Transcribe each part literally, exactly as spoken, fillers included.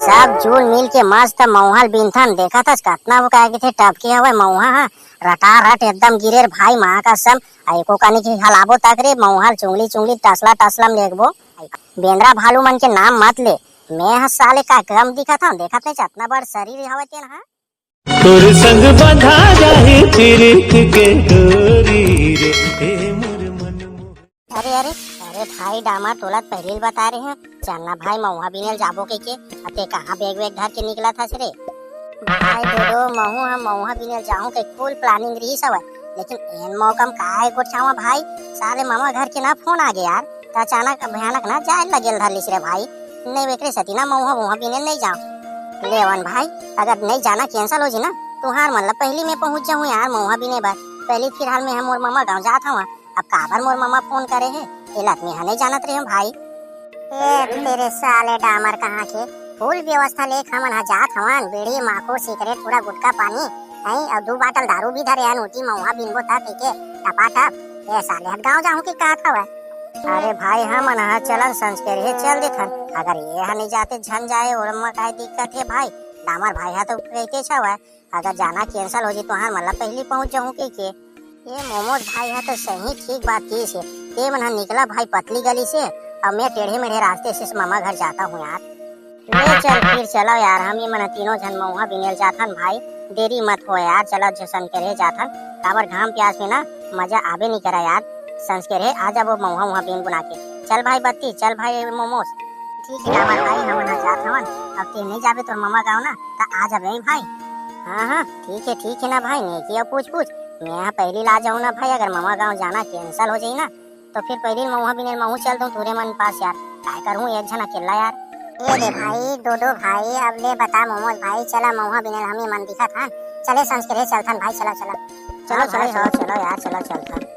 सब झूल मिल के मस्त मउहा ल बीनथन। देखत हस कतना वो काय कथे टपके हवय मउहा ह, रटारट एकदम गिरे रे भाई, माँ कसम। अउ एको कनी के हलाबो तक रे, मउहा ल चुंगली चुंगली टसला टसला म लेगबो। बेंदरा भालू मन के नाम मत ले, मैं ह साले का कम दिखत हंव, देखत नहीं अतना बड़ शरीर हवय तेन ह। तोर संग बंधा जाही पीरित के डोरी रे, ए मोर मन मोह। अरे, अरे, अरे भाई डामर, तोला त पहिली ल बता रहे हंव, चल ना भाई, मउहा बिने ल जाबो कहिके। अब तें कहाँ बैग वैग धर के निकलत हस रे? भाई डोडो, महूं ह मउहा बिने ल जाहूं के full planning रिहिस हवय, लेकिन एन मौका म काय गोठियावां भाई, साले ममा घर के ना फोन आगे यार, त अचानक भयानक ना जाए ल गेल धर लिस रे भाई। नहीं, एकरे सेती ना मउहा, मउहा बिने ल नहीं जांव। ले वन भाई, अगर नहीं जाना cancel हो जी ना, तुंहर मन ल पहिली मैं पहुंच जाहूं यार मउहा बिने बर। पहिली फिलहाल मैं ह मोर ममा गांव जात हवं, अब काबर मोर ममा फोन करे हे, एला त मैं ह नहीं जानत रहेंव भाई। ए तेरे साले डामर कहाँ के, full व्यवस्था लेके हमन ह जात हवन, बीड़ी, माखुर, सिगरेट, पूरा गुटखा पानी, हैं, अउ दू बाटल दारू भी धरे हन, ओती मउहा बिनबो त कहिके टपाटप। ए साले ह गांव जाहूं के कहत हवय। अरे भाई, हमन ह चलन संस्कार हे चल देथन, अगर ये ह नहीं जाते झन जाए, ओमा काय दिक्कत हे भाई, डामर भाई ह तो कहितेच हवय। अगर जाना cancel हो जी, तुंहर मन ल पहिली पहुंच जाहूं कहिके। ये मोमोज भाई ह तो सही ठीक बात किहिस हे। ते मन ह निकला भाई पतली गली से, अउ मैं टेढ़े मेढ़े रास्ते से ममा घर जाता हूं यार। ले चल फिर चलो यार, हम ये मन ह तीनों झन मउहा बिने ल जाथन भाई। देरी मत हो यार, चलो जो संस्कार हे जाथन, काबर घाम प्यास में ना मजा आबे नहीं करा यार। संस्कार हे आ जाबो मउहा उहा बिन बुना के। चल भाई बत्ती, चल भाई मोमोज। ठीक हे डामर भाई, हमन ह जात हवन। अब ते नहीं जाबे तोर ममा गांव ना, त आ जाबे भाई। हाँ, हाँ, ठीक हे, ठीक हे ना भाई, नेकी अउ पूछ पूछ। मैं ह पहिली ल आ जाहूं ना भाई, अगर ममा गांव जाना cancel हो जाही ना, तो फिर पहिली मउहा बिने ल महूं चल दूं तुंहरे मन पास यार। काय करहूं एक झन अकेला यार। ए दे भाई, डोडो भाई, अब ले बता मोमोज भाई, चला मउहा बिने ल हमही मन दिखत हन। चले संस्कार हे चलथन भाई, चला, चला। चलो, हाँ चलो, भाई, चलो। हाँ, चलो यार, चलो चलथन।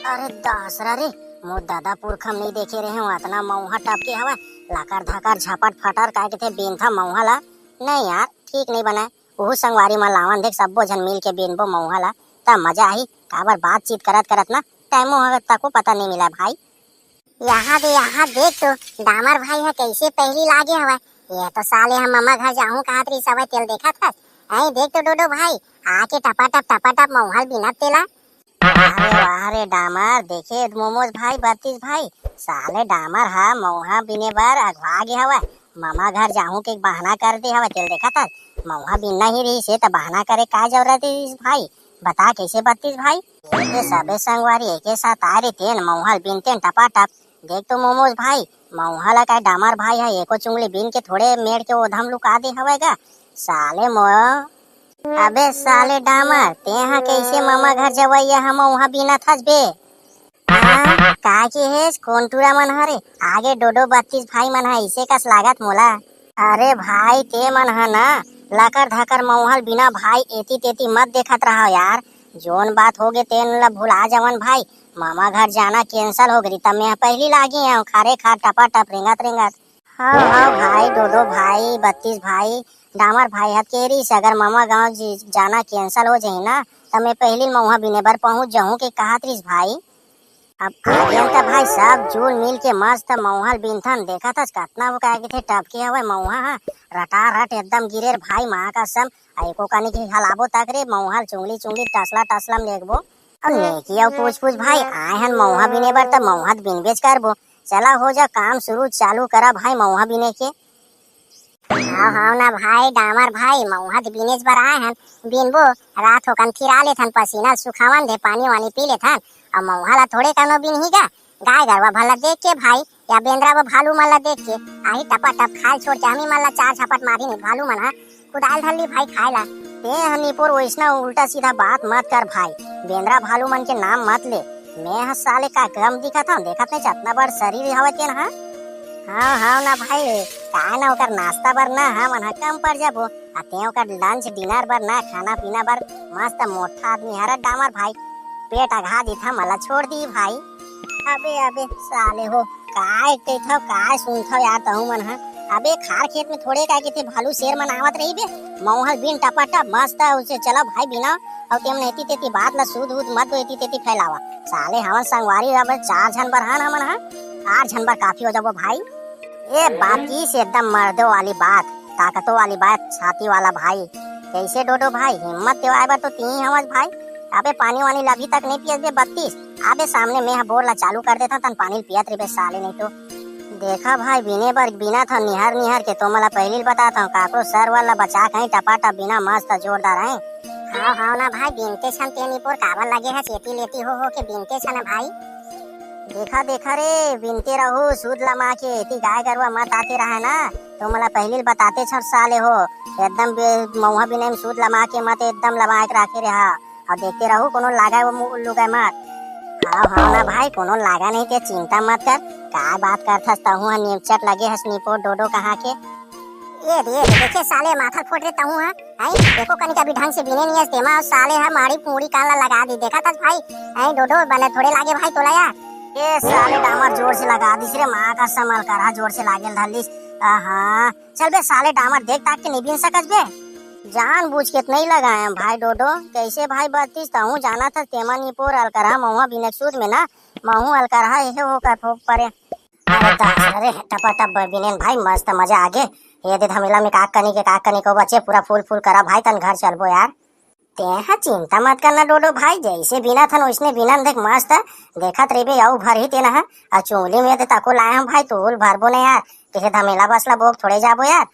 अरे दासरा रे, मोर ददा पुरखा म नहीं देखे रहेंव, अतना मउहा टपके हवय, लकर धकर झपट फटर काय कथे बिनथा मउहा ला। नहीं यार, ठीक नहीं बनाय। ओहू संगवारी मन लावन देख, सब्बो झन मिल के बिनबो मउहा ला, त मजा आही। काबर बातचीत करत करत ना टाइमो ह तको पता नहीं मिला भाई। यहाँ दे, यहाँ देख तो, डामर भाई ह कैसे पहिली लागे हवय। ये तो साले ह ममा घर जाहूं कहत रहिस हवय, तेल देखत हस। ऐ देख तो डोडो भाई, आके टपाटप टपाटप मउहा ल बिनत तेला। अरे वाह रे डामर, देखे मोमोज भाई, बत्तीस भाई, साले डामर ह मउहा बिने बर अघवा गे हवय। ममा घर जाहूं के बहाना कर दे हवय, तेल देखत हस। मउहा बिनना ही रहिस हे त बहाना करे का जरूरत रहिस भाई? बता कैसे बत्तीस भाई? एके सबे संगवारी एके साथ आए रहितेन, मउहा ल बिनतेन टपाटप। देख तो मोमोज भाई, मउहा ला काय डामर भाई ह एको चुंगली बिन के थोड़े मेड़ के ओधम लुका दे हवय गा। साले मो, अबे साले डामर, तेंहा कैसे ममा घर जवइया ह मउहा बिनत हस बे? हाँ, का के हेस? कोन टूरा मन हरे? आगे डोडो बत्तीस भाई मन ह, इसे कस लागत मोला। अरे भाई, ते मन ह ना लकर धकर मउहा ल बिना भाई, एती तेती मत देखत रहा यार। जोन बात होगे तेन ल भुला जावन भाई। ममा घर जाना cancel हो गई, त मैं पहिली लागे हूँ खारे खार टपा टप रेंगत रेंगत। हव हव भाई, डोडो भाई, बत्तीस भाई, डामर भाई ह केरिस अगर ममा गाँव जी जाना cancel हो जाही ना, त मैं पहिली मउहा बिने बर पहुँच जाहूँ के कहत रिस भाई। अब आगेन त भाई सब जुल मिल के मस्त मउहा ल बिनथन। देखत हस कतना वो काय कथे टपके हवय मउहा ह, रटारट एकदम गिरे रे भाई माँ कसम। अ एको कनी के हलाबो तक रे मउहा ल चुंगली चुंगली टसला टसला म लेगबो। अउ नेकी अउ पूछ पूछ भाई आए हन मउहा बिने बर त मउहा त बिनबेच करबो। चला हो जा काम शुरू चालू करा भाई मउहा बिने के। हाव, हाव ना भाई, डामर भाई, मउहा त बीनेच बर आए हन, बीनबो, रात होकन फिरा लेथन, पसीना ल सुखावन दे, पानी वानी पी लेथन, अउ मउहा ला थोड़े कनो बीनही गा, गाय गरवा भर ला देख के भाई, या बेंदरा व भालू मन ला देख के, आही टपा टप खाए ल छोड़ के, हमी मन ला चार झपट मारी नहीं, भालू मन ह कुदाल धर ली भाई खाए ला। ते ह निपोर वैसना उल्टा सीधा बात मत कर भाई, बेंदरा भालू मन के नाम मत ले, मैं ह साले का कम दिखत हंव, देखत नहीं अतना बड़ शरीर हवय तेन ह। हाव, हाव ना भाई, काय ना ओकर नाश्ता बर ना हमन ह कम पड़ जाबो, अ ते ओकर lunch dinner बर ना खाना पीना बर मस्त मोटा आदमी हरत डामर भाई, पेट अघा दिथा मला छोड़ दी भाई। अबे, अबे, साले हो, काय कहिथव, काय सुनथव यार तहू मन ह। अबे, खार खेत में थोड़े काय कहिथे भालू शेर मन आवत रही बे, मउहा ल बीन टपा टप मस्त उसे चलो भाई बिना अउ तेमन एती तेती बात ला सूद उद मत दो, एती तेती फैलावा। साले हमन संगवारी अब चार झन बर हन हमन ह, आठ झन बर काफी हो जाबो भाई। ए बात की से एकदम मर्दो वाली बात, ताकतो वाली बात, छाती वाला भाई। कैसे डोडो भाई, हिम्मत देवाए बर तो तीही हवस भाई। अबे पानी वानी ल अभी तक नहीं पियस बे बत्तीस। अबे सामने में ह बोर ला चालू कर देता, तन पानी ल पियत रहिबे साले, नहीं तो। देखा भाई, बिने बर बिना था निहर निहर के, तो मला पहली ल बतात हूँ, काकरो सर वाला बचा कहीं टपाटप बिना मस्त जोरदार है। हाँ हाँ ना भाई, बिनते छन तेनी पोर काबर लगे है, चेती लेती हो हो के बिनते छन भाई। देखा देखा रे, बिनते रहू सूद लमा के, एती गाय गरुआ मत आते रहा ना, तो मला पहली ल बताते छर साले हो, एकदम बे-, मऊहा बिने में सूद लमा के मत एकदम लमा के राखे रहा, और देखते रहू कोनो लागा वो मु-, लुगा मत। हाँ हाँ ना भाई, कोनो लागा नहीं, ते चिंता मत कर। का बात करथस तहू ह, निमचट लगे हस निपोर डोडो कहाँ के। ये दे, ये दे, देखे साले माथा फोड़ रे तहू ह। हैं, देखो कनिक अभी ढंग से बिने नहीं हस तेमा, साले ह माड़ी पूड़ी कान ला लगा दी। देखा थस भाई, हैं डोडो बने थोड़े लागे भाई तोला यार। ये साले डामर जोर से लगा दिस रे, माँ का समल कर हा, जोर से लागे धलिस। आहा, चल बे साले डामर, देख ताक के नहीं बिन सकस बे। जान बूझ के नहीं लगाए हम भाई डोडो, कैसे भाई बत्तीस तहू जाना था तेमा निपोर अलकरहा मऊहा बिने के सूद में ना, महू अलकरहा हे हो कर फूक परे। अरे दास रे, टपा टप बिनेन भाई, मस्त मजा आगे। ये दे धमेला में काक कनी के काक कनी को बचे, पूरा फूल फूल करा भाई, तन घर चलबो यार। तेहा चिंता मत करना डोडो भाई, जैसे बिना थन वैसने बिनन देख मस्त। देखत रहिबे अउ भर ही तेना ह। आ चोली में दे तको लाए हम भाई, तोल भरबो न यार। तेहे धमेला बसला बोक थोड़े जाबो यार।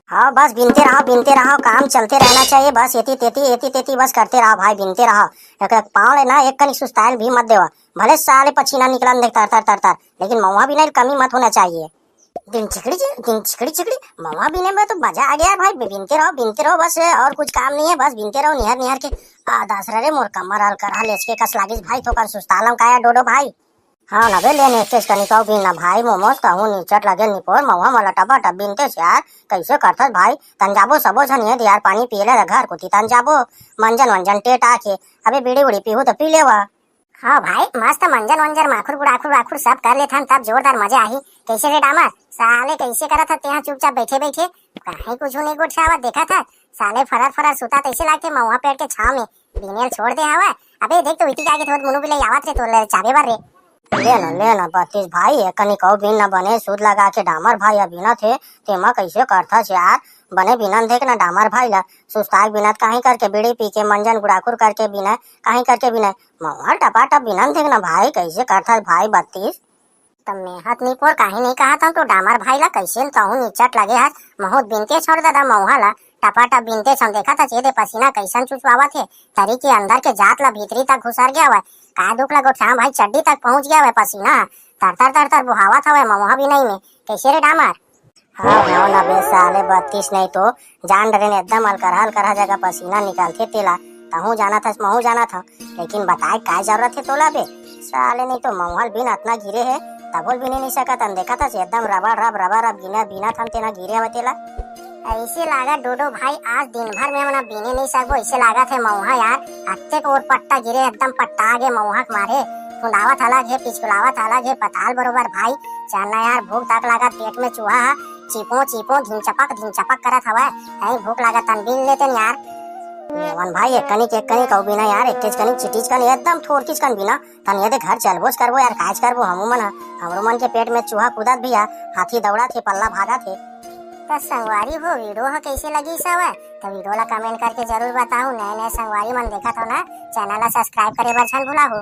हाँ बस बिनते रहो, बिनते रहो, काम चलते रहना चाहिए। बस एती तेती, एती तेती बस करते रहो भाई, बिनते रहो। एक, एक पाँव ले ना एक कनी सुस्तायल भी मत देवा। भले साले पसीना निकलन देख तर तर तर तर, लेकिन मऊहा बिने ल कमी मत होना चाहिए। दिन छिकड़ी चि-, दिन छिकड़ी छिकड़ी, मऊहा बिने में तो मजा आ गया भाई। बि-, बिनते रहो, बिनते रहो बस, और कुछ काम नहीं है, बस बिनते रहो निहर निहर के। आ दास रे, मोर कमर अलकरहा लेचके कस लागिस भाई, थोकन सुस्तालम काया डोडो भाई। हाँ ना बे, लेन एकेच कनी कऊ बिन ना भाई, मोमोज कहूँ निचट लगे निपोर मऊहा मला टपा टप बिनते यार, कैसे करथस भाई? तन जाबो सबो झन ये यार, पानी पिए ले घर कोती तन जाबो, मंजन वंजन टेटा के, अबे बीड़ी उड़ी पीहू तो पी लेवा। हाँ भाई, मस्त मंजन वंजन माखुर गुड़ाखुर वाखुर सब कर लेथन, तब जोरदार मजा आही। कैसे रे डामर, साले कैसे करत ह तेहा चुपचाप बैठे बैठे, कहीं कुछ नहीं गोठियावत देखत ह, साले फरर फरर सुता तैसे लागथे मऊहा पेड़ के छाव में, बिनेल छोड़ दे हवय। अबे देख तो इती के आगे थोड़ा मुनु बिलाई आवत रे, तो ले चाबे बर रे। ले ना, ले ना बत्तीस भाई, एक कनी कऊ बिन ना बने, सूद लगा के डामर भाई अभी ना थे, तेमा कैसे करथस यार? बने बिनन देख ना डामर भाई ला, सुस्ताक बिनत काहीं करके, बीड़ी पी के, मंजन गुड़ाखुर करके बिनय, काहीं करके बिनय, मऊहा टपा टप बिनन देख ना भाई, कैसे करथस भाई बत्तीस? त मेहत निपोर काहीं नहीं कहा था तो डामर भाई ला, कैसे न तहूँ निचट लगे हस, महूँ बिनते छोड़ ददा मऊहा ला, टपा टप बिनते छन। देखा था चेदे पसीना कैसन चुचवावत हे, तरी के अंदर के जात ला भीतरी तक घुसर गया हवय, का दुख ला गोठियाव भाई, चड्डी तक पहुँच गया हवय पसीना, तर तर तर तर बुहावत हवय मऊहा बिनई में। कैसे रे डामर? हाँ, हाँ ना बे साले बत्तीस नहीं तो जान डरेन एकदम अलकरहा अलकरहा जगह पसीना निकालथे तेला। तहूँ जानत हस, महूँ जानत हँव, लेकिन बताए काय जरूरत हे तोला बे? साले नहीं तो मऊहा ल बिन अतना गिरे हे, तभो ल बिने नहीं सकत हन। देखत हस एकदम रबड़ रब रबड़ रब गिने बिनत हन तेना गिरे हवय तेला। ऐसे लागा डोडो भाई, आज दिन भर में हमन बिने नहीं सकबो, ऐसे लागत हे मऊहा यार। अत्ते कोर पट्टा गिरे, एकदम पट्टा आगे मऊहा के मारे, फुंदावत अलग हे, पिछकुलावत अलग हे, पताल बरोबर भाई। चल ना यार, भूख ताक लागत, पेट में चूहा ह चिपो चिपो धिनचपक धिनचपक करत हवय। कहीं भूख लागत तन बिन लेतेन यार। लेवन भाई, एक कनिक एक कनिक अउ बिना यार, एक केज कनिक चिटीज कन एकदम थोरकिज कन बिना, तन ये दे घर चलबोच करबो यार, काज करबो हमू मन ह। हमरो मन के पेट में चूहा कूदत भी आ, हाथी दौड़त हे, पल्ला भागत हे। त संगवारी हो, वीडियो ह कैसे लगिस हवय? त वीडियो ला कमेंट करके जरूर बताहू। नए नए संगवारी मन देखत हो ना, चैनल ला सब्सक्राइब करे बर झन भुलाहू।